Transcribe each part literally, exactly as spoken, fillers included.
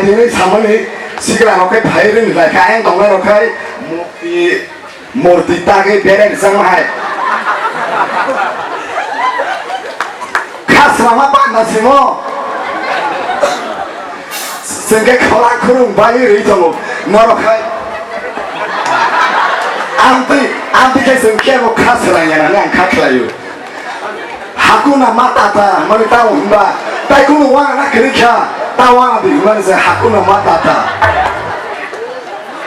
Tini samani sikla rok khe phai ring lai kha, ayang tongnai rok khai murti, murti tagwi berai rijak ma hai. Khasrama panda simo. Chwng khe khola khurung bai rwi tongo norok khai. Amtwi, amtwi khe chwng kebo kha swrang ya nani ang kha khlaio. Hakuna Matata hwnmani tamo hwnba, tai kunu wana na kwrwi kha, ta wana di hwnmani se Hakuna Matata.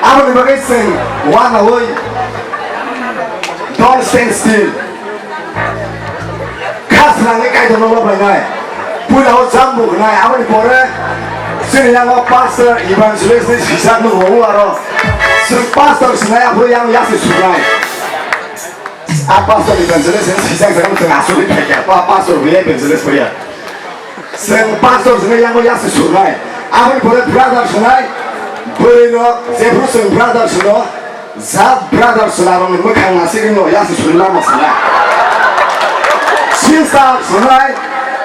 Aboni bagwi chwng wanaui don't stand still. Kha swnamwi Kaitorno lob lainai. Puila o jambu hwnai, aboni pore chini yango pastor, evangelist ni sijak nukgo aro. Chwng pastor swnai, aphuru yang yasi swnai. A pastor evangelist ni sijak jagano chwng asugwi phaikha. Pa-, pastor buya evangelist buya. Chwng pastor swnai yango yasi swnai. Aboni pore brother swnai. Bwrwi no, jephuru chwng brother swno, jat brother chwla rokni mwkhang nasigwi no yasi swnai lama swnai. Sister swnai,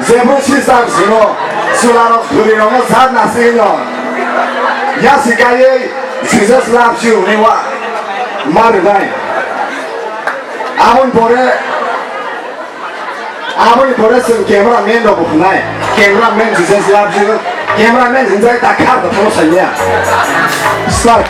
jephuru sister swno, chwla rok bwrwi rokno jat nasigwi no yasi kaiwi Jesus loves you hwnwi wa ma rwnai. Aboni pore, aboni pore chwng camera man rokbo hwnai. Camera man Jesus loves you. Camera man hwnjak ta khar da thangma sanya. Start.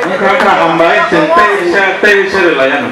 Wngkha kha hambai, chwng tei se, tei se rwlaiya no.